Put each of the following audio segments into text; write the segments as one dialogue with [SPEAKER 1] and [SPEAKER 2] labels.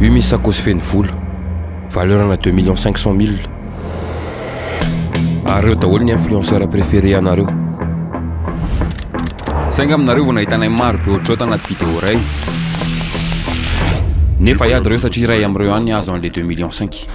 [SPEAKER 1] Io misy sakaosy feno vola, valeur ana 2 millions 500 mille. Ary ireo daholo ny influenceur préféré anareo. Saingy aminareo vao nahitanay maro be ohatr'izao tanaty vidéo iray. Nefa hiady ireo satria iray amin'ireo ihany ny hahazo an'ilay 2 millions 5.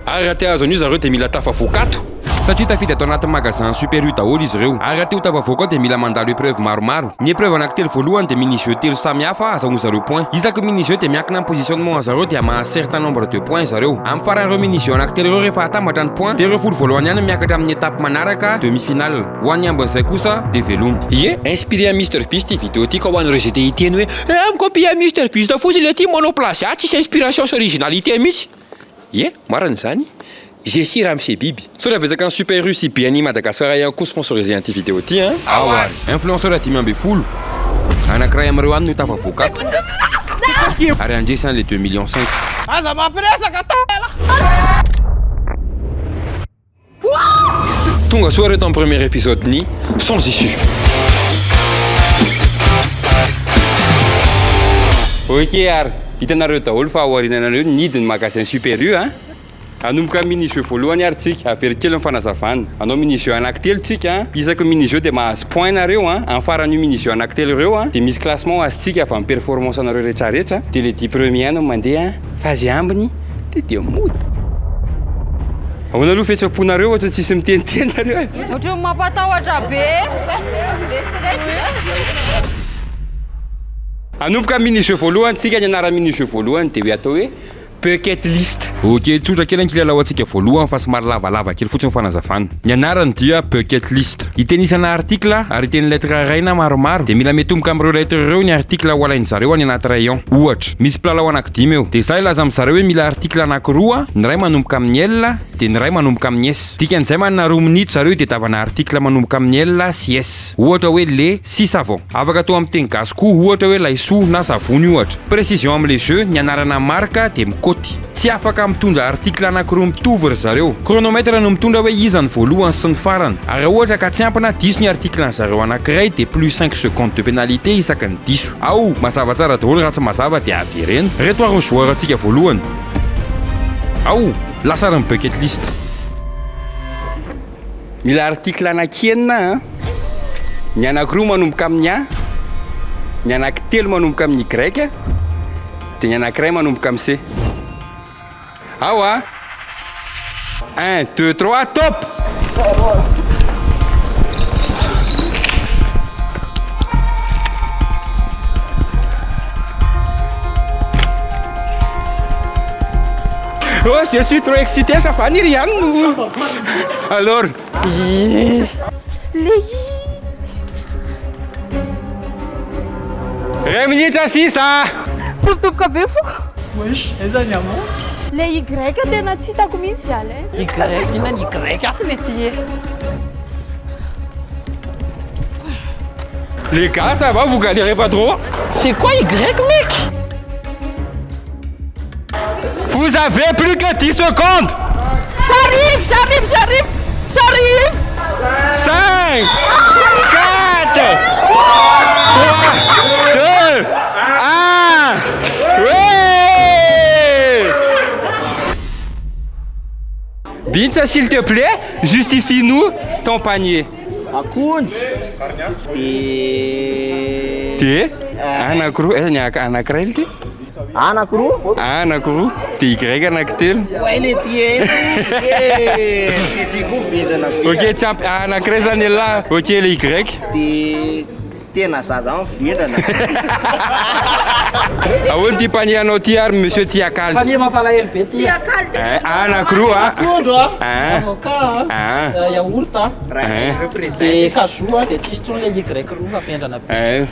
[SPEAKER 1] Ary raha te hahazo an'io zareo dia mila tafavoaka ato. Satria tafiditra ato anaty magasin Super U daholo izy ireo. Ary raha te ho tafavoaka ao dia mila mandalo épreuve maromaro. Ny épreuve anankitelo voalohany dia mini jeu telo samy hafa azahoan zareo points. Isaky ny mini jeu dia miankina amin'ny positionnement zareo dia mahazo certain nombre de points zareo. Amin'ny faran'ireo mini jeu anankitelo ireo rehefa atambatra ny points dia ireo folo voalohany ihany no miakatra amin'ny étape manaraka, demi finale. Ho an'ny ambin'izay kosa dia veloma.
[SPEAKER 2] Ie, inspiré an'i Mister Beast ity vidéo ity ka ho an'ireo izay te hiteny hoe eh mi-copier an'i Mister Beast fotsiny le ty manao plagiat tsisy inspiration sy originalité mihitsy. Ie, marina izany. Jessie Ramose Biby.
[SPEAKER 1] Misaotra betsaka ny Super U sy BNI Madagascar ihany koa sponsorisé an'ity vidéo ity an. Ao ary. Influenceur 15, anankiray amin'ireo any no tafavoaka ato. Ary handresy an'ilay 2 millions 5.
[SPEAKER 3] Aza mampiresaka tela.
[SPEAKER 1] Tonga soa reto amin'ny premier épisode ny Sans issue. Ok ary hitanareo daholo fa aoriananareo nidy ny magasin Super U a. Hanomboka mini jeu voalohany ary tsika. Averiko kely ny fanazavana. Hanao mini jeu anaky telo tsika a. Isaky ny mini jeu dia mahazo point nareo a. Amin'ny faran'io mini jeu anaky telo ireo a dia misy classement azontsika avy amin'ny performance anareo retraretra. Dia les 10 premiers ihany no mandeha fa ze ambiny dia dia mody. Ahoana aloha fihetseham-ponareo ohatra tsisy miteniteny nareo e?
[SPEAKER 4] Ohatran'ny mampatahotra be.
[SPEAKER 1] Hanomboka mini jeu voalohany tsika, ny anaran'ny mini jeu voalohany dia hoe atao hoe bucket list. Ok, tsotra kely ny kilalao antsika voalohany fa somary lavalava kely fotsiny ny fanazavana. Ny anarany dia bucket list. Itenisana article ary hiteny lettre iray na maromaro dia mila mitomboka amin'ireo lettre ireo ny article ho alain-dry zareo any anaty rayon. Ohatra, misy mpilalao anankidimy eo. Dia izaho hilaza amin-dry zareo hoe mila article anankiroa, ny iray manomboka amin'ny L dia ny iray manomboka amin'ny S. Dikan'izay manana roa minitra zareo hitadiavana article manomboka amin'ny L sy S. Ohatra hoe lait sy savon. Afaka atao amin'ny teny gasy koa ohatra hoe laisoa na savony ohatra. Précision amin'ilay jeu, ny anarana marque dia mikaoty. Tsy afaka mitondra article anankiroa mitovy ry zareo. Chronomètre no mitondra hoe iza ny voalohany sy ny farany. Ary raha ohatra ka tsy ampy na diso ny article ny zareo anankiray dia plus cinq secondes de pénalité isaky ny diso. Ao! Mazava tsara daholo raha tsy mazava dia avereno. Reto ary ny joueur antsika voalohany. Ao! Lasa ary ny bucket list.
[SPEAKER 2] Mila article anankienina an! Ny anankiroa manomboka amin'ny A, ny anankitelo manomboka amin'ny Y, dia ny anankiray manomboka amin'ny C. Ao a! Un, deux, trois, top! Oh, je suis trop excité, ça va Niriane? Alors? Iray minitra sisa!
[SPEAKER 4] Tovotovoka be foko.
[SPEAKER 3] Wesh, aiza ny amant?
[SPEAKER 4] Le Y tena tsy hitako mihitsy Alain.
[SPEAKER 3] Y, inona ny Y ato le ty e?
[SPEAKER 2] Les gars, ça va, vous galérez pas trop?
[SPEAKER 3] C'est quoi Y mec?
[SPEAKER 2] Vous avez plus que 10 secondes!
[SPEAKER 4] J'arrive, j'arrive, j'arrive, j'arrive!
[SPEAKER 2] 5, 4, 3, 2, 1. Ouais! Bintsa, s'il te plaît, justifie-nous ton panier.
[SPEAKER 3] Akondro de
[SPEAKER 2] De anankiroa, aiza ny anankiray ity?
[SPEAKER 3] Anankiroa.
[SPEAKER 2] Anankiroa, de Y anankitelo.
[SPEAKER 3] Oay le ty e. Ty koa venjana be.
[SPEAKER 2] Ok, tsy ampy anankiray zany elah. Ok, le Y.
[SPEAKER 3] De tena za zany vendrana.
[SPEAKER 2] Ahoana ty panier anao ty ary monsieur Tiakaly?
[SPEAKER 5] Panier mampalahelo be ty.
[SPEAKER 4] Tiakaly ty.
[SPEAKER 2] Eh, anankiroa a.
[SPEAKER 5] Akondro a,
[SPEAKER 2] Ah.
[SPEAKER 5] avocat a,
[SPEAKER 2] Ah.
[SPEAKER 5] yaourt a,
[SPEAKER 2] Eh.
[SPEAKER 5] de cajou a, de tsisy intsony le Y roa fa vendrana be.
[SPEAKER 2] Eh.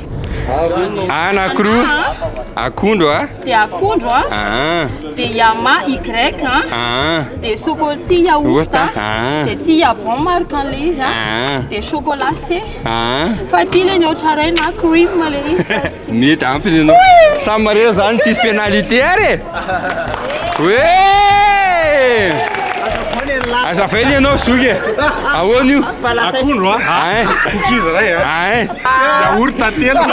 [SPEAKER 2] Anankiroa, akondro a.
[SPEAKER 4] De akondro a,
[SPEAKER 2] Ah.
[SPEAKER 4] de yama Y a,
[SPEAKER 2] Ah.
[SPEAKER 4] de choco ty yaourt a,
[SPEAKER 2] Ah.
[SPEAKER 4] de ty avon marque an'le izy a,
[SPEAKER 2] Ah.
[SPEAKER 4] de chocolat C.
[SPEAKER 2] Ah.
[SPEAKER 4] Fa ty le ny ohatran'ny na cream le izy fa tsy.
[SPEAKER 2] Mety ampy ny anao. Samy marina zany tsisy pénalité ary e. Ouais! Azavaina ianao zoky e. Ahoana io?
[SPEAKER 6] Akondro a.
[SPEAKER 2] Ain.
[SPEAKER 6] Cookies ray a.
[SPEAKER 2] Ain.
[SPEAKER 6] Yaourt telo.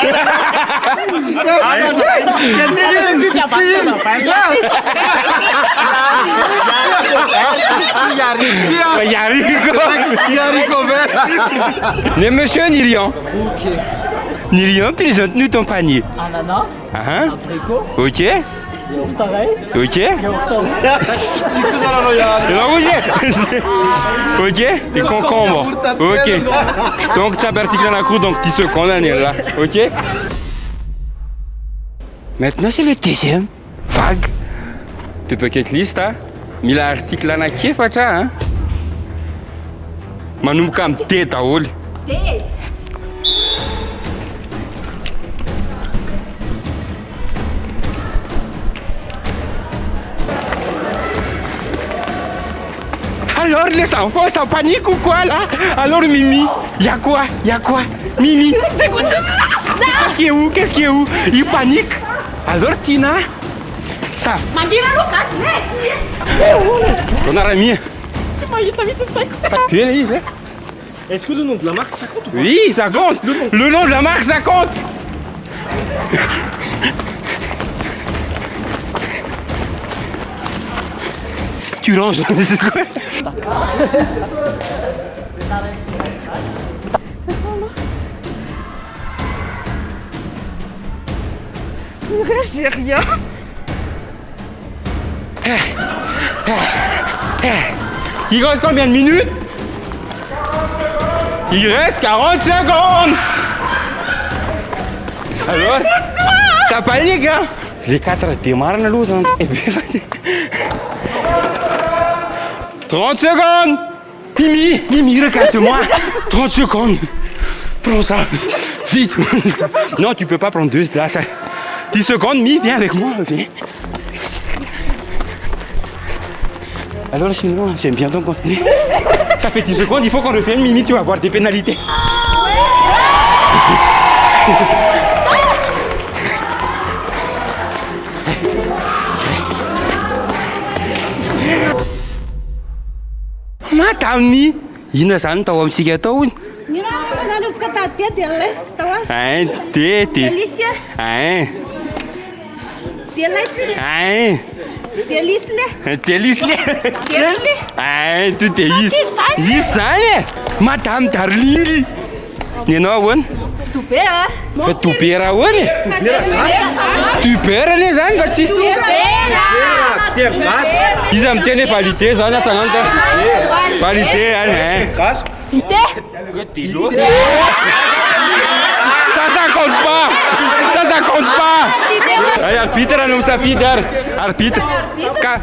[SPEAKER 1] Haricot vert. Mais monsieur Nirian.
[SPEAKER 5] Ok.
[SPEAKER 1] Nirian, présente-nous ton panier.
[SPEAKER 5] Ananas.
[SPEAKER 1] Ah,
[SPEAKER 5] Abricot.
[SPEAKER 1] Ok.
[SPEAKER 5] Yaourt ray.
[SPEAKER 1] Ok.
[SPEAKER 5] Yaourt roux.
[SPEAKER 1] Ok. Et concombre. Ok. Donc c'est un article en cours, donc 10 secondes, on est là. Ok. Maintenant c'est le deuxième vague de bucket list. Hein. Mila article anankiefatra hein. Manomboka amin'ny D daholo.
[SPEAKER 4] D.
[SPEAKER 1] Alors les enfants, ça panique ou quoi là? Alors Mimi, y a quoi? Y a quoi? Mimi, qu'est-ce qui est où? Qu'est-ce qui est où? Il panique. Alors Tina, ça.
[SPEAKER 4] Mangira aloha gasy e!
[SPEAKER 1] On a remis.
[SPEAKER 4] Tsy mahita mihitsy ny saiko.
[SPEAKER 1] Be le izy e.
[SPEAKER 7] Est-ce que le nom de la marque ça compte ou pas?
[SPEAKER 1] Oui, ça compte. Le nom de la marque, ça compte. Tu ranges.
[SPEAKER 4] J'ai rien.
[SPEAKER 1] Il reste combien de minutes? Il reste 40 secondes. Alors, ça panique hein? Les 4 démarrent aloha zany. 30 secondes. Mimi, Mimi, regarde-moi. 30 secondes. Prends ça. Vite. Non, tu peux pas prendre deux là. Ça... 10 secondes, Mimi, viens avec moi. Viens. Alors sinon, j'aime bien ton contenu. Ça fait 10 secondes, il faut qu'on revienne, Mimi, tu vas avoir des pénalités. Madame, inona zany tao amintsika tao hono?
[SPEAKER 8] Ny raha nanomboka tady dia laisiko tao a.
[SPEAKER 1] Un, D, D.
[SPEAKER 8] Délicia.
[SPEAKER 1] Un.
[SPEAKER 8] Délice.
[SPEAKER 1] Un.
[SPEAKER 8] Délice le.
[SPEAKER 1] Délice le.
[SPEAKER 8] Délice le.
[SPEAKER 1] Un, tout est izy.
[SPEAKER 8] Izy zany.
[SPEAKER 1] Izy zany e. Madame Darlily. Ny anao ahoana?
[SPEAKER 4] Tobera.
[SPEAKER 1] Tobera ahoana e? Tubera anie zany fa tsy.
[SPEAKER 4] Tobera.
[SPEAKER 1] Iza miteny hoe validé zany atsanganto. Validé any hein.
[SPEAKER 4] Dité.
[SPEAKER 1] Ça, ça compte pas. Ça, ça compte pas. Ay, arbitre no misafidy ary. Arbitre. Ka.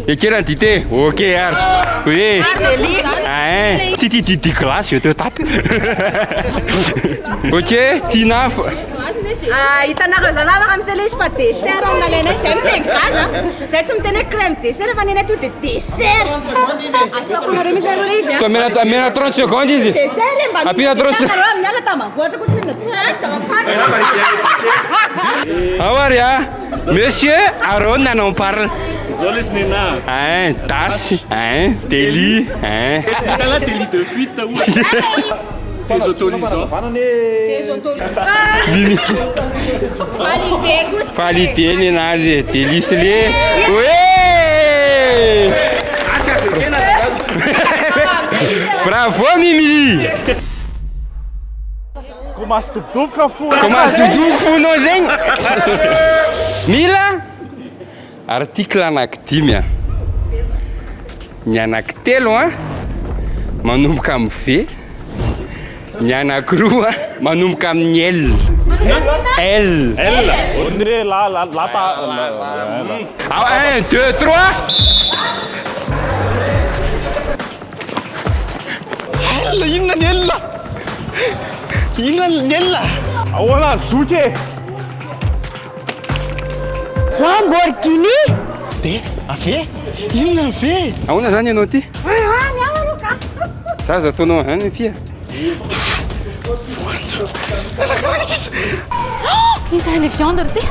[SPEAKER 1] Ekena ny dité. Ok ary. Oui.
[SPEAKER 4] Délice.
[SPEAKER 1] Hein. Ti ti ti ti glace, je te tape. Ok, Tina.
[SPEAKER 8] Hitanareo zalahy raha misy ilay izy fa dessert no nalainay. Zay miteny gasy a. Zay tsy miteny hoe crème dessert fa nenay tonga dia dessert. Asakonareo mihitsy aloha ilay izy a.
[SPEAKER 1] To amena amena 30 secondes izy.
[SPEAKER 8] Dessert e mba
[SPEAKER 1] Ampiana 30 secondes.
[SPEAKER 8] nareo amin'ny ala tambanivohitra koa tsy mihinana dessert.
[SPEAKER 1] Ao ary a. Monsieur Aaron en parle.
[SPEAKER 7] Zao lesy nena.
[SPEAKER 1] Un, Das, un, Deli, un.
[SPEAKER 7] Hitanà délit de fuite ohatra. Désautorisant.
[SPEAKER 1] Mimi.
[SPEAKER 4] Validé kosa.
[SPEAKER 1] Validé ny anazy e. Délice le. Ouais! Bravo Mimi!
[SPEAKER 7] Komasy dobodoboka fo.
[SPEAKER 1] Komasy dobodoboka fonao zegny. Mila article anankidimy a. Ny anankitelo a manomboka amin'ny V. Ny anankiroa manomboka amin'ny L. L.
[SPEAKER 7] L. Ohatran'ny hoe la la la ta la la.
[SPEAKER 1] Ah, 1, 2, 3.
[SPEAKER 3] L, inona ny L? Inona ny L?
[SPEAKER 7] Ahoana zoky e?
[SPEAKER 8] Lamborghini.
[SPEAKER 3] D, AV? Inona ny V?
[SPEAKER 1] Ahoana zany ianao ty?
[SPEAKER 8] Ah, miala aloha ka.
[SPEAKER 1] Za za ataonao any fia.
[SPEAKER 3] Anankiray sisa.
[SPEAKER 4] Iza le viande ty?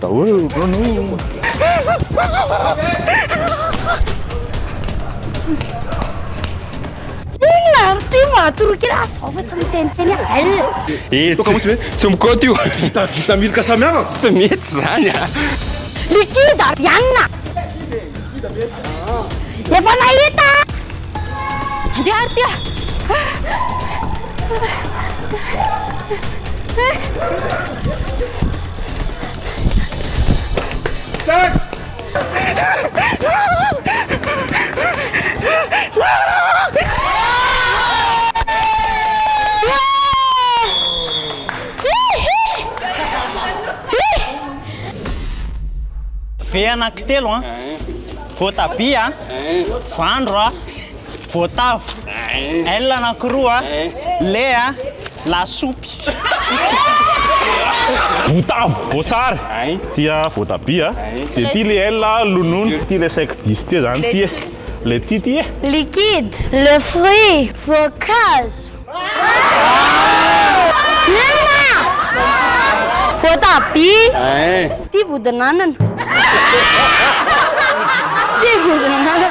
[SPEAKER 7] Daholo no.
[SPEAKER 8] Inona?
[SPEAKER 4] Ary ty mahatoro kely ah zao fa tsy miteniteny ah L.
[SPEAKER 2] Eh, tsy tsy mikaoty io.
[SPEAKER 6] Vita vita milka samy hafa.
[SPEAKER 2] Tsy mety zany a.
[SPEAKER 4] Liquide Ariane. Efa nahita. Andeha ary ty ah.
[SPEAKER 3] V anankitelo an, voatabia an, vandro an, voatavo, L anankiroa an, le an, lasopy.
[SPEAKER 7] Votavo, voasary, ty a voatabia, de ty le L lonono, ty le saiky diso ty zany ty e, le ty ty e.
[SPEAKER 4] Liquide, le fruit, voankazo. Inona? Voatabia. Ty vodin'anana. Ty vodin'anana.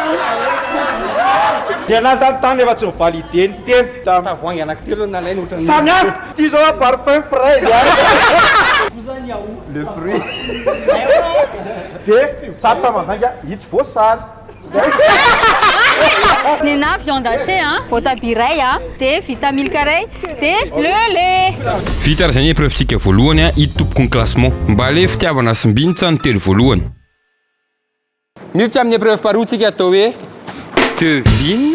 [SPEAKER 6] Dia na zany tany efa tsy ni-valider ny teny tam.
[SPEAKER 2] Tavoahangy anankitelo no nalainy ohatran'ny.
[SPEAKER 6] Samy hafa! Ty zao a parfum fraise a. Le fruit. Dia sarotra mandainga itsy voasary. Zay.
[SPEAKER 4] Nena viande hachée a, voatabia iray a, dia vitamilk iray, dia le lait.
[SPEAKER 1] Vita ary izay ny épreuve-tsika voalohany a, ito tompoko ny classement. Mba le fitiavana sy mbintsa ny telo voalohany.
[SPEAKER 2] Miditra amin'ny épreuve faharoa tsika atao hoe devine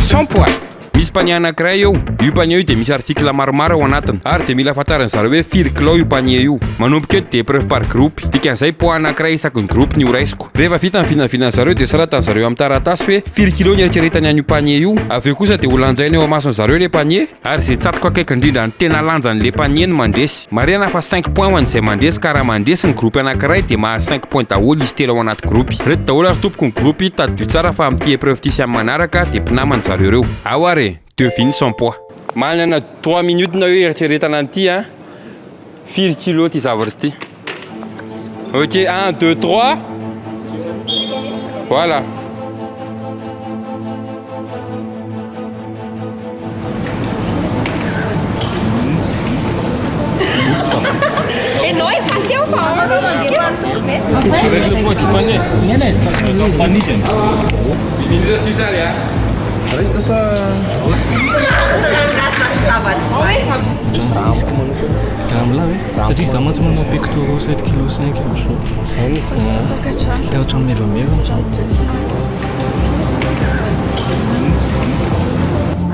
[SPEAKER 2] son poids.
[SPEAKER 1] Misy panier anankiray eo, io panier io dia misy article maromaro ao anatiny ary dia mila fantarin'ny zareo hoe firy kilao io panier io. Manomboka eto dia épreuve par groupe, dikan'izay poids anankiray isaky ny groupe ny ho raisiko. Rehefa vita ny vinavinan'ny zareo dia soratan'ny zareo amin'ny taratasy hoe firy kilao ny eritreretany an'io panier io, avy eo kosa dia ho lanjaina eo amason'ny zareo ilay panier, Ary izay tsatoka akaiky indrindra ny tena lanjan'le panier no mandresy. Marihana fa cinq points ho an'izay mandresy ka raha mandresy ny groupe anankiray dia mahazo cinq points daholo izy telo ao anaty groupe. Reto daholo ary tompoko ny groupe, tadidio tsara fa amin'ity épreuve ity sy amin'ny manaraka dia mpinamana zareo ireo. Ao ary e! Devine son poids.
[SPEAKER 2] Manana trois minutes nareo hieritreretana an'ity an! Firy kilo ity zavatra ity? Ok, un, deux, trois. Voilà.
[SPEAKER 7] Raha milay ve? Satria izaho mantsy manao pectoraux 7 kilo 5 amin'izao. Zay no efa tsy tafakatra. Tena ohatran'ny maivamaivana.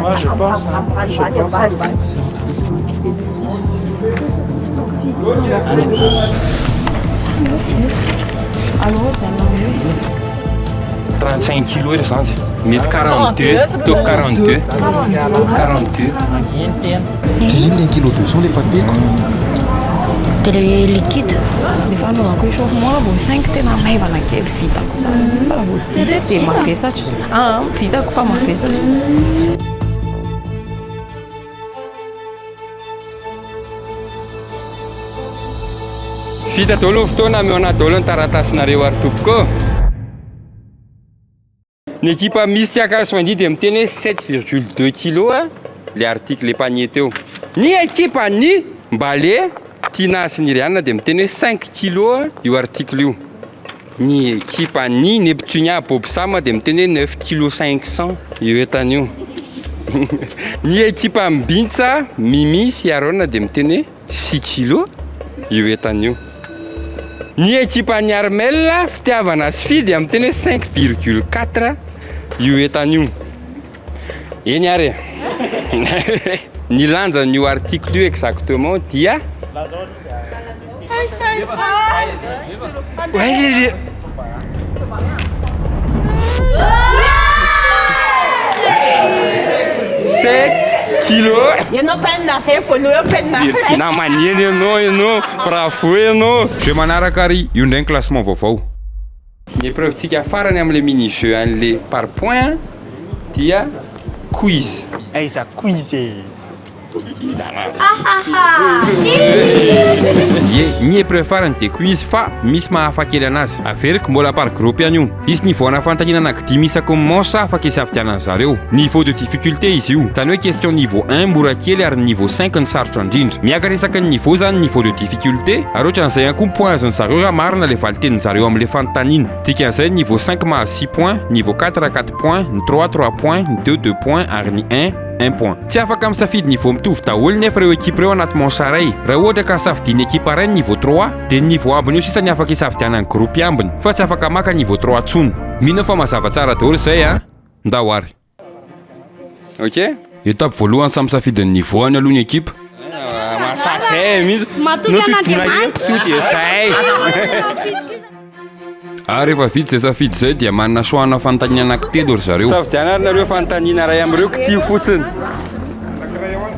[SPEAKER 6] Moi je pense, hein, je pense.
[SPEAKER 7] C'est entre 5 et 10.
[SPEAKER 2] 35 kilos ry zany mety 42 mitovy 42 42
[SPEAKER 9] Dia inona un kilo 200 le papier ko?
[SPEAKER 4] Dia le liquide.
[SPEAKER 10] Ny fanaovako échauffement raha vao 5 tena maivana kely vitako tsara mihitsy fa raha vao 10 dia mavesatra. Ah, vitako fa mavesatra.
[SPEAKER 2] Vita daholo ny fotoana, ameo anah daholo ny taratasinareo ary tompoko ô. Ny ekipa misy Akary sy Wendy dia miteny hoe 7,2 kilos le article le panier teo. Ny ekipa ny Mbale, Tina sy Niriana dia miteny hoe 5 kilos io article io. Ny ekipa ny Neptunia, Bob Sam dia miteny hoe 9 kilos 500 io entana io. Ny ekipa Mbintsa, Mimi sy Aaron dia miteny hoe 6 kilos io entana io. Ny ekipan'i Armel, Fitiavana sy Fy dia miteny hoe 5,4 io entana io. Eny ary e. Ny lanjan'io article io exactement dia Ouais, le, le. Sept kilo.
[SPEAKER 8] Ianao penina, zay voalohany penina.
[SPEAKER 2] Merci namaneny ianao ianao, bravo ianao.
[SPEAKER 1] Jeu manaraka ary io indray ny classement vaovao.
[SPEAKER 2] Ny épreuve-tsika farany amin'ilay mini jeu an'le par point dia quiz.
[SPEAKER 3] Aiza quiz e?
[SPEAKER 1] Ie, ny épreuve farany dia quiz fa misy mahafa kely anazy. Averiko, mbola par groupe ihany io. Hisy niveau-na fanontaniana anankidimy isaky ny manche afaka hisafidianan'ny zareo. Niveau de difficulté izy io. Izany hoe question niveau un mora kely ary ny niveau cinq no sarotra indrindra. Miakatra isaky ny niveau izany ny niveau de difficulté ary ohatran'izay ihany koa ny point azon'ny zareo raha marina ilay valin-tenin'ny zareo amin'ilay fanontaniana. Dikan'izay ny niveau cinq mahazo six points, niveau quatre quatre points, ny trois trois points, ny deux deux points ary ny un un point. Tsy afaka misafidy niveau mitovy daholo nefa ireo ekipa ireo anaty manche iray. Raha ohatra ka safidian'ny ekipa iray ny niveau trois dia ny niveau ambiny eo sisa ny afaka hisafidianan'ny groupe ambiny fa tsy afaka maka niveau trois tsony. Mino aho fa mazava tsara daholo izay a! Ndao ary.
[SPEAKER 2] Ok.
[SPEAKER 1] Étape voalohany samy misafidy ny niveau-ny aloha ny ekipa.
[SPEAKER 2] Mahasahy mihitsy.
[SPEAKER 8] Matoky an'Andriamanitra.
[SPEAKER 2] Sao dia zay.
[SPEAKER 1] Ary rehefa vita izay safidy izay dia manana choix-na fanontaniana anankitelo ry zareo.
[SPEAKER 2] Safidiana ary nareo fanontaniana iray amin'ireo kitiho fotsiny.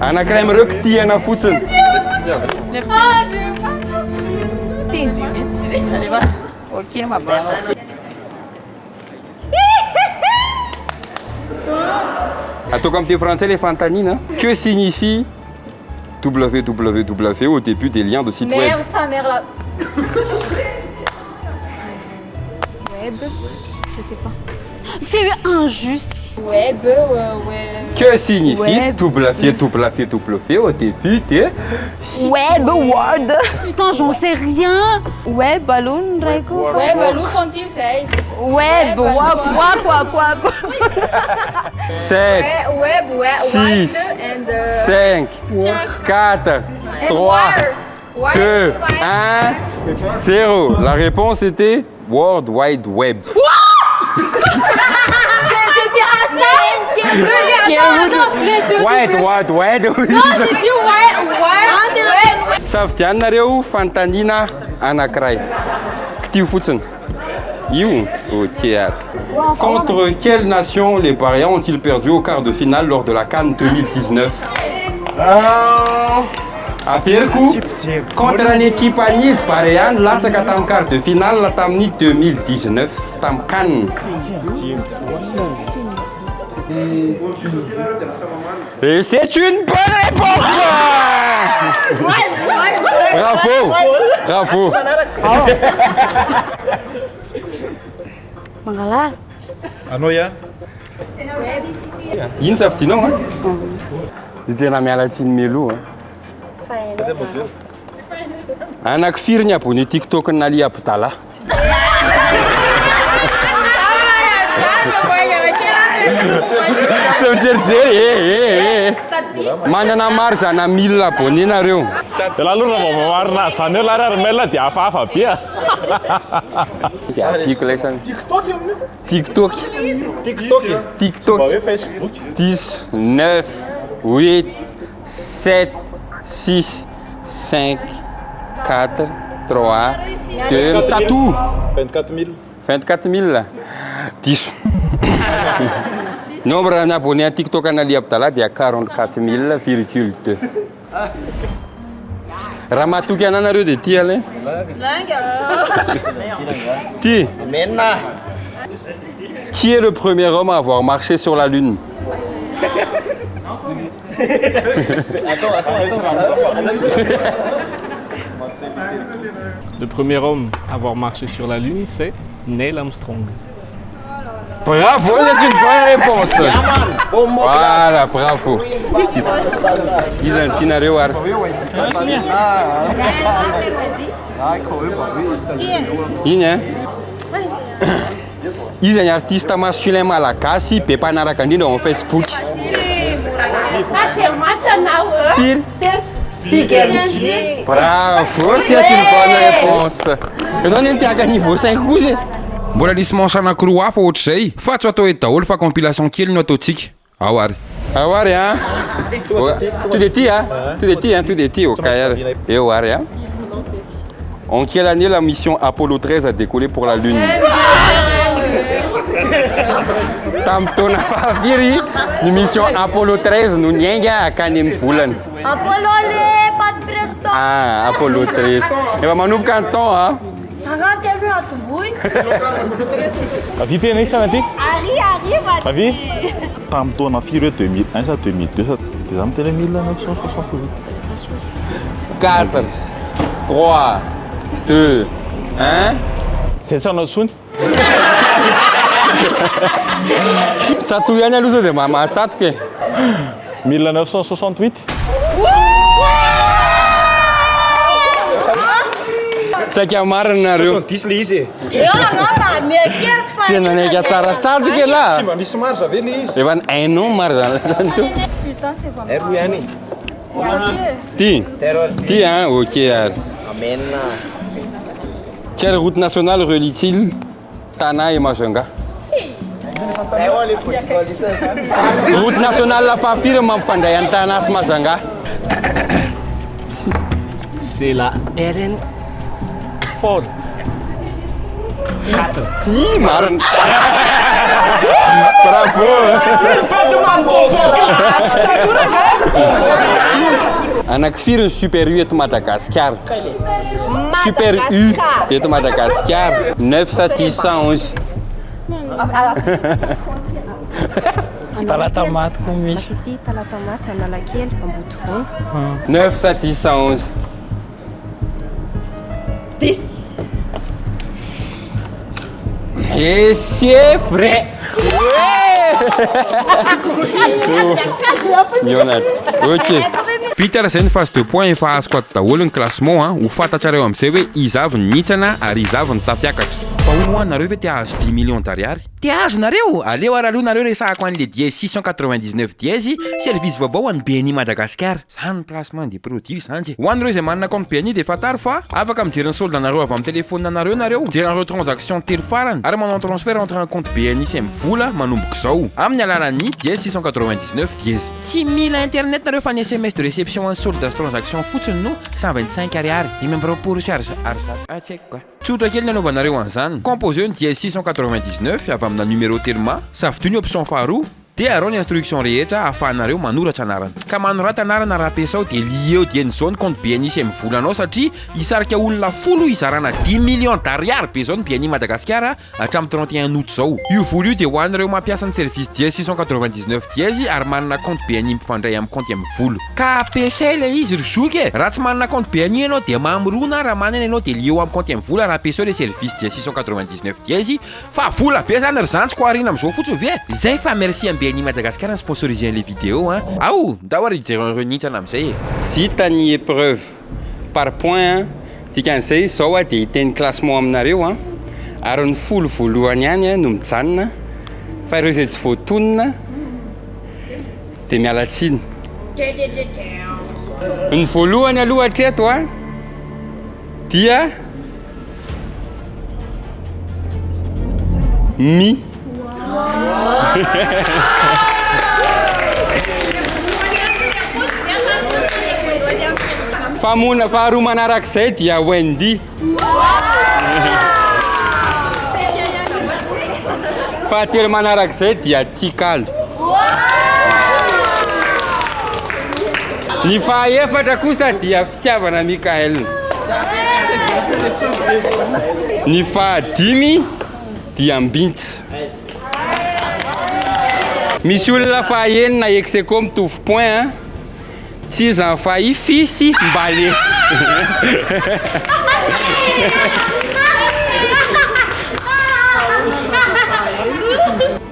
[SPEAKER 2] Anankiray amin'ireo kitihana fotsiny.
[SPEAKER 10] Tendry mihitsy. Alefaso. Ok ma belle.
[SPEAKER 2] Ataoko amin'ny teny frantsay ilay fanontaniana. Que signifie www au début des liens de site web?
[SPEAKER 4] Merde sa mère la. Web, je sais pas. C'est injuste. Web, ouais.
[SPEAKER 2] Que signifie
[SPEAKER 4] Web.
[SPEAKER 2] www au début des
[SPEAKER 10] Web, Word.
[SPEAKER 4] Putain, j'en sais rien.
[SPEAKER 10] Web aloha ny raiko.
[SPEAKER 4] Web aloha quand il
[SPEAKER 10] Web, wap, wap, wap, wap.
[SPEAKER 2] 7,
[SPEAKER 4] Web, web,
[SPEAKER 2] 6, 5, 4, 3, 2, 1, 0. La réponse était World Wide Web.
[SPEAKER 4] J'étais à ça. Le, attends, attends, les deux
[SPEAKER 2] Wide,
[SPEAKER 4] doubles.
[SPEAKER 2] wide, wide.
[SPEAKER 4] Non, j'ai dit ouais, ouais, ouais.
[SPEAKER 2] Safidianareo fanontaniana anankiray. Kitiho fotsiny. Io? Ok ary. Contre quelle nation les Barea ont-ils perdu au quart de finale lors de la CAN 2019? Averiko, contre ny ekipa an'izy Barea no latsaka tamin'ny quart de finale tamin'ny 2019 tamin'ny CAN. Et c'est une bonne réponse! Bravo! Bravo!
[SPEAKER 8] Mangalala.
[SPEAKER 6] Anao ihany.
[SPEAKER 2] Ino safidinao a? Tena miala tsiny mialoha. Anaky firy ny abonné TikTok n'i Ali Abdallah? Tsy mijerijery eh eh eh. Manana marge ana 1000 abonnés nareo.
[SPEAKER 7] Dia lahy aloha raha vao mamarina azy izany eo lahy ry Armel dia hafahafa be a.
[SPEAKER 2] Dia ampiako ilay sany.
[SPEAKER 6] TikTok amin'io?
[SPEAKER 2] TikTok.
[SPEAKER 6] TikTok.
[SPEAKER 2] TikTok.
[SPEAKER 7] Mba hoe Facebook.
[SPEAKER 2] 10, 9, 8, 7, 6, 5, 4, 3, 2, Tsato!
[SPEAKER 7] 24 000.
[SPEAKER 2] 24 000. Diso. Nombre n'abonné à TikTok an'Ali Abdallah dia 44 000,2. Raha matoky anah nareo dia ty Alain. Ty. Qui est le premier homme à avoir marché sur la lune?
[SPEAKER 11] Le premier homme à avoir marché sur la Lune, c'est Neil Armstrong.
[SPEAKER 2] Bravo, c'est une bonne réponse. Voilà, bravo. Iza ny tianareo ary? Iny hein? Iza ny artiste masculin malagasy be mpanaraka indrindra ao amin'ny Facebook? Firy? Bravo, c'est une bonne réponse. Ianao anie nitiaka niveau 5 kosa e.
[SPEAKER 1] Mbola nisy manche anankiroa hafa ohatr'izay fa tsy ho atao eto daholo fa compilation kely no ataontsika. Ao ary.
[SPEAKER 2] Ao ary an. To dia ty a. To dia ty a, to dia ty ok ary. Eo ary a. En quelle année la mission Apollo 13 a décollé pour la Lune? Tamin'ny taona fahafiry ny mission Apollo 13 no niainga hankany amin'ny volana?
[SPEAKER 8] Apollo le pas de presto.
[SPEAKER 2] Ah, Apollo 13. Efa manomboka ny temps a.
[SPEAKER 8] Zara telo no atomboy.
[SPEAKER 7] Avia tena isana ty.
[SPEAKER 8] Ary ariva.
[SPEAKER 7] Avia. Tamin'ny taona firy hoe 2001 sa 2002 sa dia za miteny hoe 1968.
[SPEAKER 2] 4. 3, 2, 1.
[SPEAKER 7] Zay tsy hanao tsony.
[SPEAKER 2] Tsatoy ihany aloha sao dia mba mahatsatoka e.
[SPEAKER 7] 1968.
[SPEAKER 2] Saika marina nareo.
[SPEAKER 6] 70 le izy e.
[SPEAKER 8] Eo angamba miekely fa.
[SPEAKER 2] Tena naika tsara tsatoka elah.
[SPEAKER 6] Tsy mba misy marge ve le izy?
[SPEAKER 2] Efa hainao marge zany teo.
[SPEAKER 4] Putain, c'est vraiment.
[SPEAKER 6] R ihany.
[SPEAKER 2] Ty. Ty hein, ok ary.
[SPEAKER 6] Amen.
[SPEAKER 2] Quelle route nationale relie-t-il Tana et Majunga?
[SPEAKER 6] Zay hoa le possible
[SPEAKER 2] Route nationale fahafiry no mampifandray an'i Tana sy Majunga?
[SPEAKER 11] C'est la RN 4. 4.
[SPEAKER 2] Ih, marina. Bravo. Anaky firy ny Super U eto Madagasikara? Super U eto Madagasikara. 9 sa 10 sa 11?
[SPEAKER 5] Talatamaty koa misy.
[SPEAKER 10] City, Talatamaty, Analakely, Ambodivona.
[SPEAKER 2] 9 sa 10 sa 11?
[SPEAKER 8] 10.
[SPEAKER 2] Et c'est vrai. Mionat. Ok. Vita ary izay ny phase de points efa azoko ato daholo ny classement an, ho fantatrareo amin'izay hoe iza avy ny nitsana ary iza avy ny tafiakatra. Fa hono hoa nareo ve te hahazo dix millions d'ariary? Te hahazo nareo? Aleo ary aloha nareo resahako an'le dièse 699 dièse, service vaovao an'ny BNI Madagascar. Zany ny placement des produits zany e. Ho an'ireo izay manana compte BNI dia fantaro fa afaka mijery ny solde anareo avy amin'ny telephone anareo nareo, mijery an'ireo transaction telo farany ary manao transfert entre un compte BNI sy Mvola manomboka izao amin'ny alalan'ny dièse 699 dièse. Tsy mila internet nareo fa ny sms de réception an'ny solde sy transaction fotsiny no 125 ariary, 125 sy ar ar zato, ah tsy haiko ka. Tsotra kely ny anaovanareo an'izany. Composeo ny dièse 699 avy amina numéro Telma, safidio ny option faharoa, Dia arao ny instruction rehetra ahafahanareo manoratra anarana. Ka manorata anarana raha ampiasao dia lieo dieny izao ny compte BNI sy MVola-nao satria hisarika olona folo hizarana dimy millions d'ariary be izao ny BNI Madagasikara hatramin'ny 31 août izao. Io vola io dia ho an'ireo mampiasa ny service dièse 699 dièse ary manana compte BNI mifandray amin'ny compte MVola. Ka ampiasay ilay izy ry zoky e! Raha tsy manana compte BNI ianao dia mamorona, raha manana ianao dia lieo amin'ny compte MVola raha ampiasao ilay service dièse 699 dièse. Fa vola be zany ry zandry ko arina amzao fotsiny ve? Zay fa merci am BNI Madagascar ni sponsoriser anle vidéo an! Ao! Ndao ary hijery an'ireo nintsana amzay e! Vita ny épreuve par point an, dikan'izay izao aho dia hiteny classement aminareo an, ary ny folo voalohany ihany no mijanona fa ireo izay tsy voatonona dia miala tsiny. Ny voalohany aloha hatreto an dia. Mi. Famona faharoa manarak'izay dia Wendy. Fahatelo manarak'izay dia Tikal. Ny fahaefatra kosa dia Fitiavana Mickaël. Ny fahadimy dia Mbints. Misy olona fahaenina ex aequo mitovy point an. Tsy iza fa i Fy sy Mbale.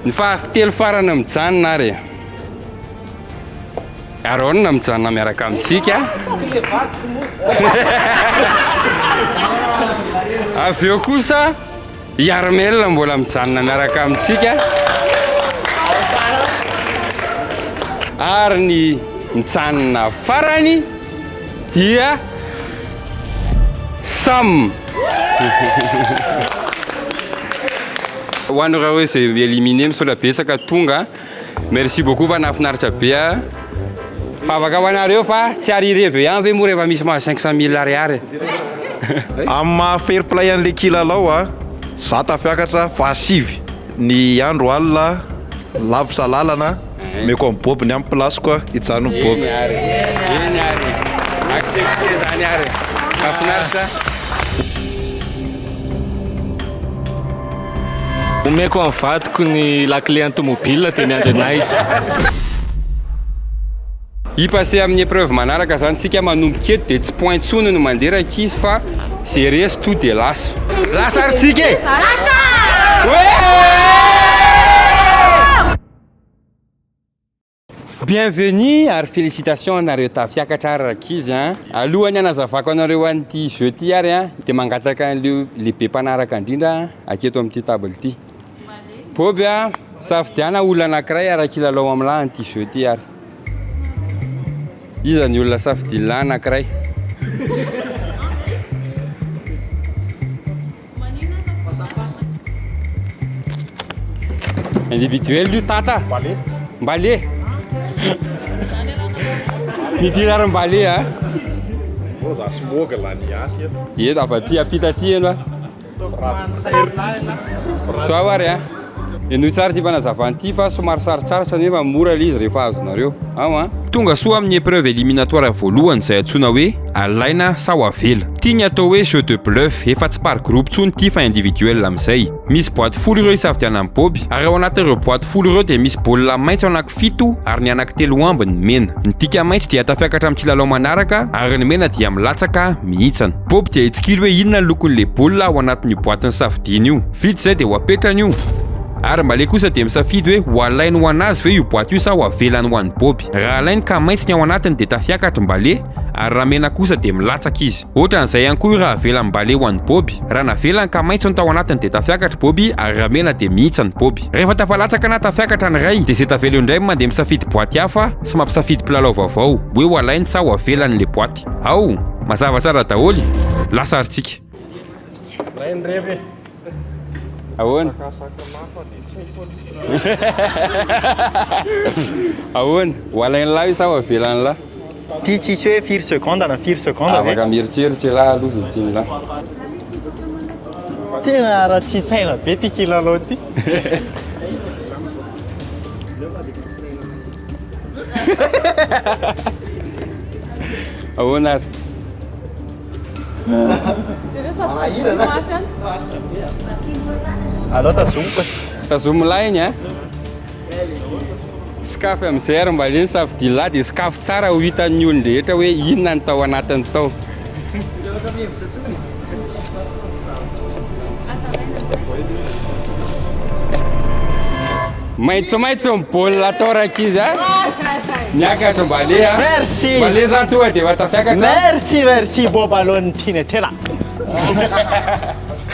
[SPEAKER 2] Ny fahatelo farany mijanona ary e. Aaron mijanona miaraka amintsika. Avy eo kosa i Armel mbola mijanona miaraka amintsika. Ary ny mijanona farany dia Sam. Ho an'ireo izay éliminé misaotra betsaka tonga. Merci beaucoup fa nahafinaritra be a. Vavaka ho anareo fa tsy ary hirevy eo ihany ve moa rehefa misy mahazo 500 mille ariary.
[SPEAKER 12] Amin'ny maha fair play an'ilay kilalao a, za tafiakatra fahasivy ny andro alina lavitra lalana, omeko an'i Bob ny amin'ny place-ko a, hijanona Bob.
[SPEAKER 2] Eny ary, eny ary, accepté zany ary, mahafinaritra.
[SPEAKER 11] Omeko an'ny vadiko ny lakile an'ny tomobile dia miandry anay izy.
[SPEAKER 2] Hi-passer amin'ny épreuve manaraka zany tsika manomboka eto dia tsy point tsony no mandeha rankizy fa ze resy to dia lasa. Lasa ary tsika e!
[SPEAKER 8] Lasa!
[SPEAKER 2] Bienvenue ary félicitations anareo tafiakatra ary rankizy a! Alohan'ny hanazavako anareo an'ity jeu ity ary a, dia mangataka an'ileo lehibe mpanaraka indrindra aketo amin'ity table ity. Boby a, safidiana olona anankiray ara-kilalao amin'lah an'ity jeu ity ary. Iza ny olona safidian'lah anankiray? Individuel io tata. Mbale. Mbale. Ny ty ary mbale a.
[SPEAKER 7] Bro za smog la ny asy eto.
[SPEAKER 2] Eto avy aty ampita aty ianao. Zao ary a. Henoy tsara ity fanazavana ity fa somary sarotsarotra nefa mora ilay izy rehefa azonareo. Ao an.
[SPEAKER 1] Tonga soa amin'ny épreuve éliminatoire voalohany izay antsoina hoe alaina sa ho avela. Ity ny atao hoe jeu de bluff, efa tsy par groupe intsony ity fa individuel amin'izay. Misy boîte folo ireo isafidianan'i Boby, ary ao anatin'ireo boîte folo ireo dia misy baolina maitso anaky fito ary ny anaky telo ambiny mena. Ny dika maitso dia tafiakatra amin'ny kilalao manaraka ary ny mena dia milatsaka mihintsana. Boby dia hitsikilo hoe inona ny lokon'ilay baolina ao anatin'io boîte nisafidiany io. Vita izay dia ho apetrany io. Ary Mbale kosa dia misafidy hoe ho alainy ho an'azy ve io boîte io sa ho avelany ho an'i Boby. Raha alainy ka maitso ny ao anatiny dia tafiakatra Mbale ary raha mena kosa dia milatsaka izy. Ohatran'izay ihany koa io raha avelan'i Mbale ho an'i Boby. Raha navelany ka maitso ny tao anatiny dia tafiakatra Boby ary raha mena dia mihintsana Boby. Rehefa tafalatsaka na tafiakatra ny iray dia izay tavela eo indray no mandeha misafidy boîte hafa sy mampisafidy mpilalao vaovao hoe ho alainy sa ho avelany ilay boîte. Ao! Mazava tsara daholo! Lasa ary tsika.
[SPEAKER 7] Lay ny revy e.
[SPEAKER 2] Ahoana? Ahoana? Ho alain'lah io sa ho avelan'lah?
[SPEAKER 3] Ty tsisy hoe firy seconde na firy seconde ve?
[SPEAKER 2] Afaka mieritreritra elah aloha zay tian'lah.
[SPEAKER 3] Tena ratsitsaina be ty kilalao ty.
[SPEAKER 2] Ahoana ary?
[SPEAKER 3] Aleo tazomiko e.
[SPEAKER 2] Tazomy lahy iny a. Sokafy amin'izay ary mba aleo ny safidy lahy dia sokafy tsara ho hitan'ny olon-drehetra hoe inona ny tao anatiny tao. Maitsomaitso ny baolina atao rankizy a. Miakatra Mbale a.
[SPEAKER 3] Merci.
[SPEAKER 2] Mbale zany tonga dia efa tafiakatra.
[SPEAKER 3] Merci merci Bob alohan'ny tiana tena.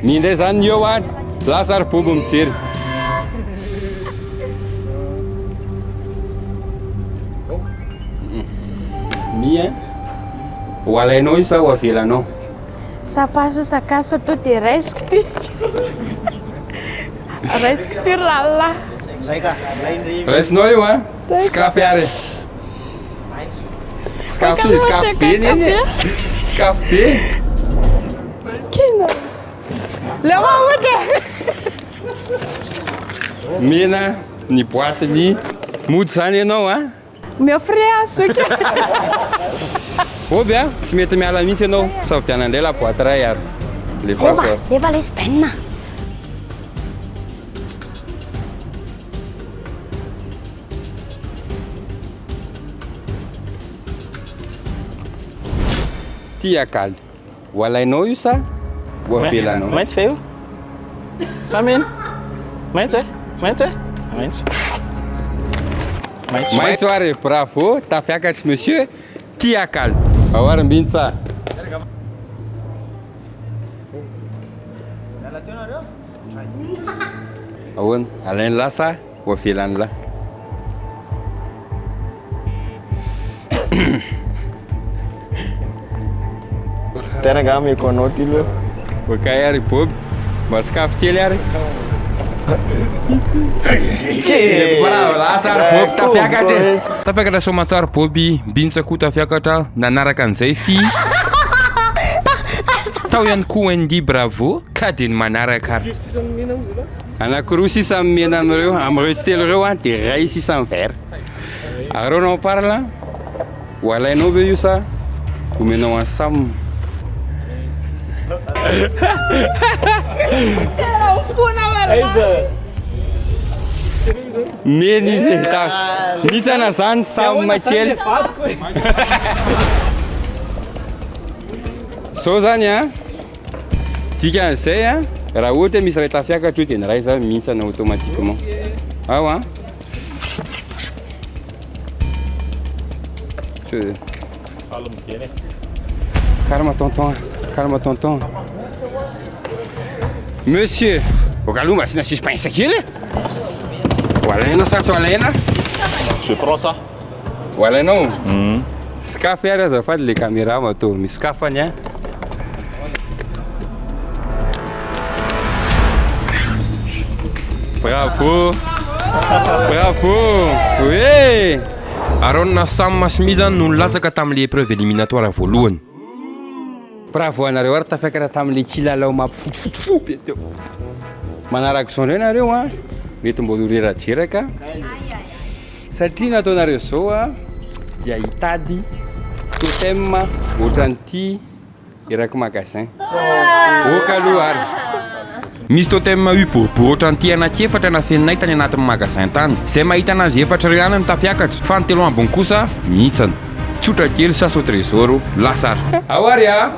[SPEAKER 2] Ny indray zany ny eo a. Lasa ary Bobo mijery. Mi a. Ho alainao io sa ho avelanao?
[SPEAKER 10] Ça passe ou ça casse fa to dia raisiko ty. Raisiko ty rahalahy.
[SPEAKER 2] Raisinao io a? Sokafy ary. Sokafy ty, sokafy be neny e. Sokafy be.
[SPEAKER 10] Kina. Leo ahoana e?
[SPEAKER 2] Mena ny boîte-ny. Mody zany ianao a?
[SPEAKER 10] Omeo frais aho zoky a.
[SPEAKER 2] Boby a, tsy mety miala mihitsy ianao, safidianana indray la boîte iray ary. Lefaso
[SPEAKER 8] Ova,
[SPEAKER 2] ary.
[SPEAKER 8] lefa lesy Ben a.
[SPEAKER 2] Tia kaly. Ho alainao io sa ho avelanao?
[SPEAKER 3] Maitso ve io? Sa mena? Maitso e? Maitso e? Maitso. Maitso.
[SPEAKER 2] Maitso ary e, bravo, tafiakatry monsieur Tia kaly. Ao ary Mbintsa. Ahoana? Alain'lah sa ho avelan'lah?
[SPEAKER 3] Tena angaha ameko anao ty leo.
[SPEAKER 2] Ok ary Bob, mba sokafy kely ary. Bravo, lasa ary Bob tafiakatra e.
[SPEAKER 1] Tafiakatra soamantsara Boby, Mbintsa koa tafiakatra, nanaraka an'izay Fy. Tao ihany koa Wendy bravo, ka dia ny manaraka ary.
[SPEAKER 2] Anakiroa sisa amin'ny mena amin'ireo, amin'ireo tsy telo ireo an, dia iray sisa amin'ny vert. Ary on en parle, ho alainao ve io sa omenao an'i Sam? Mena izy e. Ta mitsana zany samy kely. Zao zany a, dikan'izay a, raha ohatra misy ray tafiakatra io dia ny ray zany mihintsana automatiquement. Ao a. Calme tonton, calme tonton. Monsieur, ok aloha mba asiana suspense kely e. Ho alaina sa tsy ho alaina?
[SPEAKER 7] Je prends ça.
[SPEAKER 2] Ho alainao? Sokafy ary azafady le caméra matoa misokafany a. Bravo! Bravo! Oui!
[SPEAKER 1] Aaron, Sam sy Miza no nilatsaka tamin'ilay épreuve éliminatoire voalohany.
[SPEAKER 2] Bravo anareo ary tafiakatra tamin'ilay kilalao mampifotofoto fo be teo. Manaraka izao indray nareo an, mety mbola ho rerajeraka satria nataonareo izao an dia hitady totem ohatran'ity Eraky magasin. Ok aloha ary.
[SPEAKER 1] Misy totem U boribory ohatran'ity anankiefatra nafeninay tany anatin'ny magasin tany. Izay mahita anazy efatra ireo ihany no tafiakatra, fa ny telo ambiny kosa mihintsana. Tsotra kely, chasse au trésor, lasa ary.
[SPEAKER 2] Ao ary a!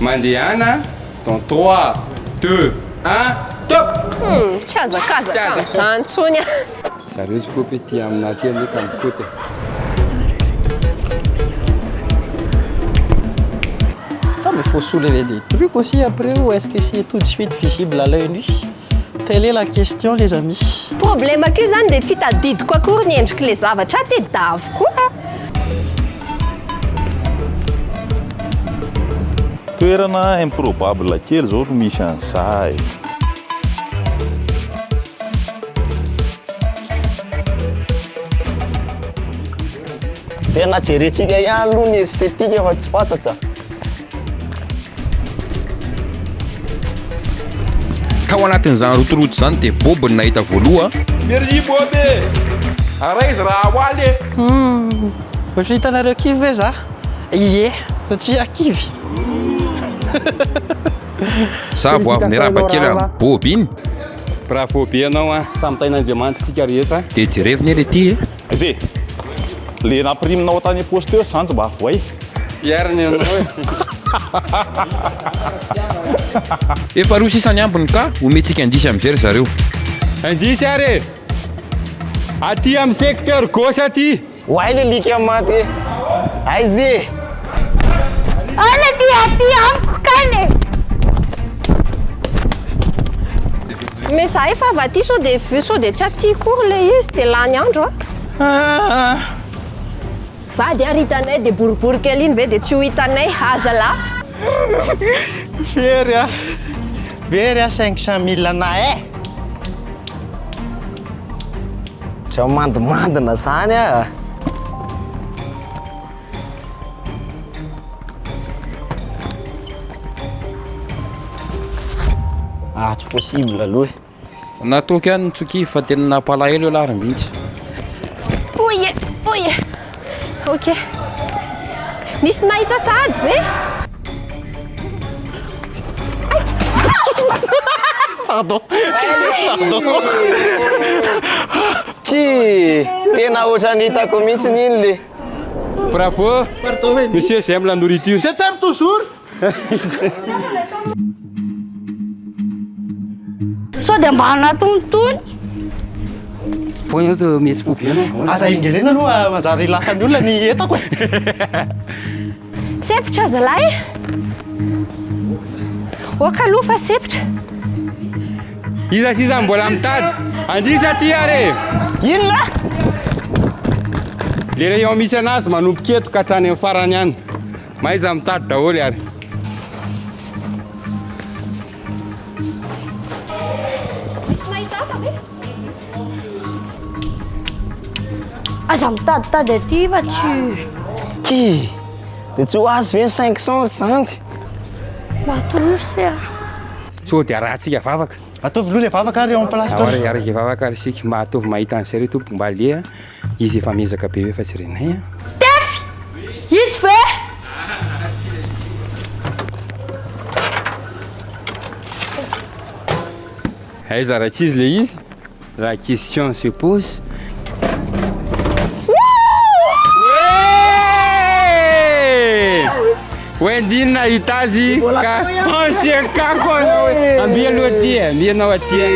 [SPEAKER 2] Mandehana dans 3, 2, 1, top!
[SPEAKER 13] Hum, tsy hazakazaka amin'izany intsony aho.
[SPEAKER 2] Zareo tsy kopy ety aminà aty anie ka mikoty e.
[SPEAKER 3] Putain mais faut soulever des trucs aussi après ou est-ce que c'est tout de suite visible à l'œil nu? Telle est la question les amis.
[SPEAKER 13] Problème-ko io zany dia tsy tadidiko akory ny endrik'ilay zavatra tedaviko.
[SPEAKER 7] Toerana improbable kely zao no misy an'za e.
[SPEAKER 6] Tena jerentsika ihany aloha ny esthétique fa tsy fantatra.
[SPEAKER 1] Tao anatin'izany rotoroto izany dia Bob no nahita voaloha.
[SPEAKER 12] Merci Bob e! Araiza raha ho aly e!
[SPEAKER 3] Humm, ohatry ny hitanareo kivy ve za? Ie, satria kivy.
[SPEAKER 1] Za vao avy niarahaba kely an'i Bob iny.
[SPEAKER 2] Bravo be anao an! Samy tahin'Andriamanitra isika rehetra.
[SPEAKER 1] Dia jerevo ne le ty e!
[SPEAKER 7] Aiza e! Le nampirimina tany am-paosy teo zany tsy mba voay.
[SPEAKER 2] Fier ny anao e!
[SPEAKER 1] Efa roa sisa ny ambiny ka omentsika indice amizay ry zareo.
[SPEAKER 2] Indice ary e! Aty amin'ny secteur gauche aty!
[SPEAKER 6] Oay le alika maty e! Aiza e!
[SPEAKER 8] Ala ty aty amiko kany e!
[SPEAKER 13] Mais za efa avy aty sao dia vu sao dia tsy aty akory ilay izy dia lany andro a. Vady ary hitanay dia boribory kely iny ve dia tsy ho hitanay aza lah.
[SPEAKER 3] Very ah, very ah 500 mille anah eh!
[SPEAKER 6] Zao mandimandina zany ah. Ah, tsy possible aloha e.
[SPEAKER 1] Nataoko ihany ny tsokia fa tena nampalahelo ialahy ry mihitsy.
[SPEAKER 13] Oye, oye. Ok. Nisy nahita sahady ve?
[SPEAKER 3] Pardon. Pardon.
[SPEAKER 6] Ki, tena ohatran'ny hitako mihitsy iny le.
[SPEAKER 2] Bravo. Monsieur, j'aime la nourriture.
[SPEAKER 3] Je t'aime toujours.
[SPEAKER 8] Sao dia mba anatonitony?
[SPEAKER 2] Vao ianao toa mihetsi-po be ianao.
[SPEAKER 3] Aza ingelena aloha manjary lasan'ny olona ny entako e.
[SPEAKER 13] Sempotra zalahy. Ok aloha fa sempotra.
[SPEAKER 2] Iza sy iza mbola mitady? Andisa aty ary e!
[SPEAKER 6] Inona?
[SPEAKER 2] Le rayon misy anazy manomboka eto ka hatrany amin'ny farany any. Mahaiza mitady daholo ary.
[SPEAKER 13] Misy nahita hafa ve?
[SPEAKER 8] Aza mitaditady aty fa tsy.
[SPEAKER 6] Ty! Dia tsy ho azo ve ny 500 ry zandry?
[SPEAKER 8] Matory a.
[SPEAKER 2] Sao dia arahantsika vavaka.
[SPEAKER 3] Ataovy aloha ilay vavaka ary eo amin'ny place ko.
[SPEAKER 2] Ary araka vavaka ary isika mba ataovy mahita an'izay ry tompoko mba aleha izy efa miezaka be efa tsy renay a.
[SPEAKER 8] Tefy! Itsy ve?
[SPEAKER 2] Aiza rankizy le izy? La question se pose. Wendy nahita azy ka ancien kako anao e. Amby aloha aty e, amby anao aty e.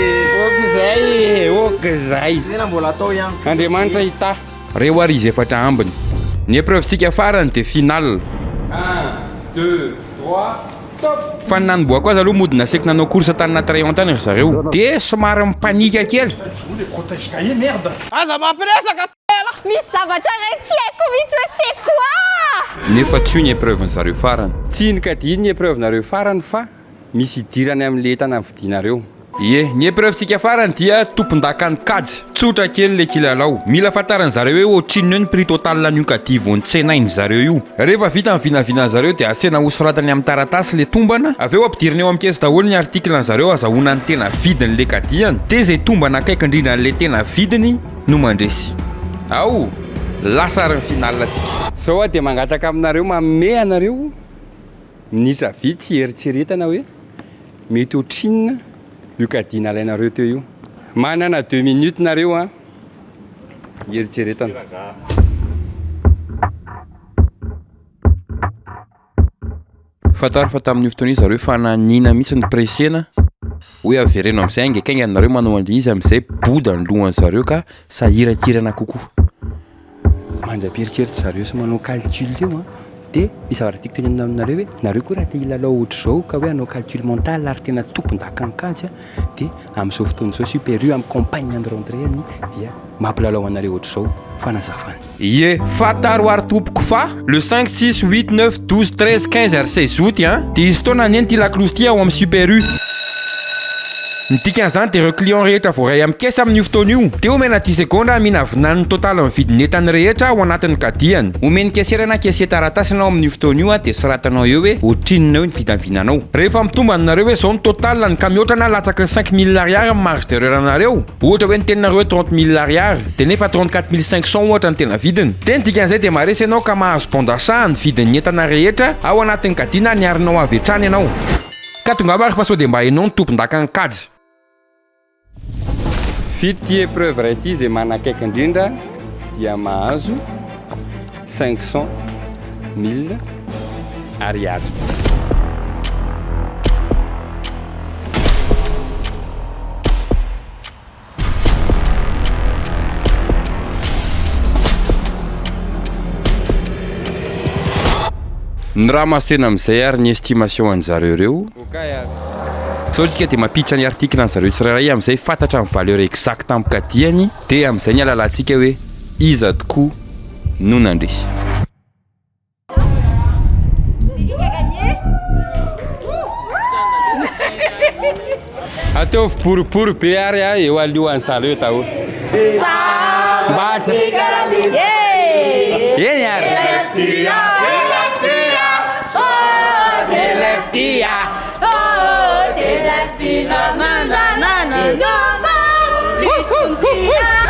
[SPEAKER 2] Ok zay, ok zay.
[SPEAKER 6] Tena mbola atao ihany.
[SPEAKER 2] Andriamanitra hitahy.
[SPEAKER 1] Reo ary izy efatra ambiny. Ny épreuve-tsika farany dia finale.
[SPEAKER 2] Un, deux, trois, top!
[SPEAKER 1] Fa ny nanombohako azy aloha mody nasaiko nanao course tany anaty rayon tany ry zareo. Dia somary mi-panique kely.
[SPEAKER 6] Aza mampiresaka tela!
[SPEAKER 13] Misy zavatra iray tsy haiko mihitsy hoe c'est quoi?
[SPEAKER 1] Nefa tsy io ny épreuve-ny zareo farany.
[SPEAKER 2] Tsy ny caddie ny épreuve-nareo farany fa misy idirany amin'le entana vidianareo.
[SPEAKER 1] Ie, ny épreuve-tsika farany dia tompon-dakan'ny kajy. Tsotra kely le kilalao. Mila fantarin'ny zareo hoe ohatrinona eo ny prix total an'io caddie vao notsenain'ny zareo io. Rehefa vita ny vinavinan'ny zareo dia asaina hosoratany amin'ny taratasy le tombana, avy eo ampidirina eo amin'ny caisse daholo ny article-n'ny zareo azahoana ny tena vidin'le caddie-ny, dia izay tombana akaiky indrindra an'le tena vidiny no mandresy. Ao! Lasa ary ny finale tsika.
[SPEAKER 2] Zao aho dia mangataka aminareo manome anareo minitra vitsy hieritreretana hoe mety ohatrinona io caddie nalainareo teo io. Manana deux minutes nareo an hieritreretana.
[SPEAKER 1] Fantaro fa tamin'io fotoana io zareo efa nanina mihitsy ny pressena hoe avereno amin'izay haingankaingana nareo manao an'ilay izy amin'izay boda ny lohan'zareo ka sahirankirana kokoa.
[SPEAKER 2] Mandra-pieritreritra zareo sy manao calcul eo an, dia misy zavatra tiako tenenina aminareo hoe nareo koa raha te hilalao ohatr'izao ka hoe hanao calcul mental ary tena tompon-daka ny kajy an, dia amin'izao fotoana izao Super U amin'ny campagne de rentrée-ny dia mampilalao anareo ohatr'izao fanazavana.
[SPEAKER 1] Ie, fantaro ary tompoko fa le 5, 6, 8, 9, 12, 13, 15 ary 16 août an, dia hisy fotoana haneno ity lakolosy ity ao amin'ny Super U. Ny dikan'izany dia ireo client rehetra voaray amin'ny caisse amin'io fotoana io dia omena dix segondra haminavinany ny total ny vidin'entany rehetra ao anatin'ny cadiany. Omen'ny caissière na caissier taratasy ianao amin'io fotoana io dia soratanao eo hoe ohatrinona eo ny vidavinanao. Rehefa mitombana nareo hoe zao ny total ny ka mihoatra na latsaky ny 5000 ariary ny marge d'erreur anareo, Ohatra hoe niteny nareo hoe 30 000 ariary dia nefa 34 500 ohatra ny tena vidiny. Dia ny dikan'izay dia maharesy ianao ka mahazo bon d'achat ny vidin'ny entana rehetra ao anatin'ny caddie na ny arinao avy hatrany ianao. Ka tongava ary fa sao dia mba ianao no tompon-dakan'ny kajy.
[SPEAKER 2] Vita ity épreuve iray ity izay manakaiky indrindra dia mahazo 500 mille ariary.
[SPEAKER 1] Ny raha mahasena amin'izay ary ny estimation an'zareo ireo. Zao tsika dia mampiditra ny article an'zareo tsirairay amin'izay fantatra ny valeur exacte amin-kadiany dia amin'izay ny ahalalantsika hoe iza tokoa no nandresy.
[SPEAKER 2] Ataovy boribory be ary a eo alohan'ny zareo daholo. Mba Eny ary.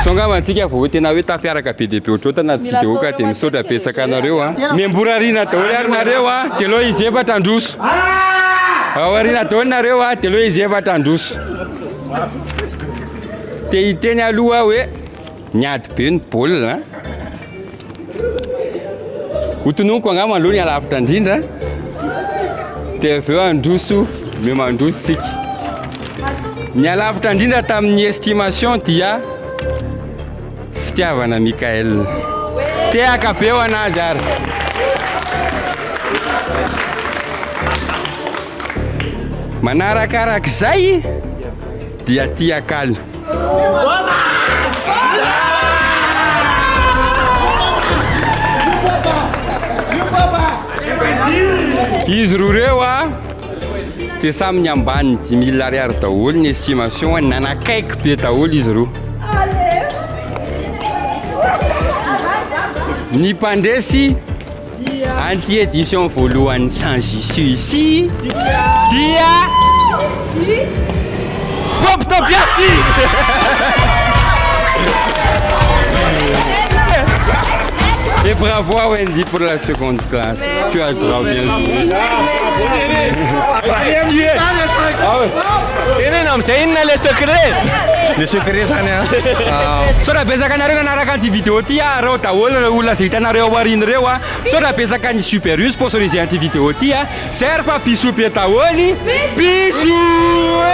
[SPEAKER 2] Sao angamba antsika vao tena hoe tafiaraka be dia be ohatr'izao tanaty vidéo ka dia misaotra betsaka anareo a. Miamboho aoriana daholo ary nareo a, dia aleo izy efatra handroso. Ao aoriana daholo nareo a, dia aleo izy efatra handroso. Te hiteny aloha aho hoe niady be ny baolina. Ho tononiko angamba aloha ny alavitra indrindra dia avy eo handroso me mandroso tsika. Ny alavitra indrindra tamin'ny estimation dia fitiavana Michael. Tehaka be ho anazy ary. Manarakarak'izay dia tia kala. Izy roa ireo a dia samy ny ambanin'ny 5000 ariary daholo ny estimation nanakaiky be daholo izy roa. Ny mpandresy An'ity édition voalohan'ny Sans issue ici dia Bob Tobiasy! Et bravo à Wendy pour la seconde place. Tu as grave bien joué.
[SPEAKER 6] Teneno amin'izay inona le secret?
[SPEAKER 12] Le secret zany a.
[SPEAKER 2] Misaotra betsaka anareo nanaraka an'ity vidéo ity a, reo daholo ireo olona izay hitanareo ao aoriana ireo a. Misaotra betsaka ny Super U sponsorisé an'ity vidéo ity a. Zay ary fa bisous be daholo. Bisous e!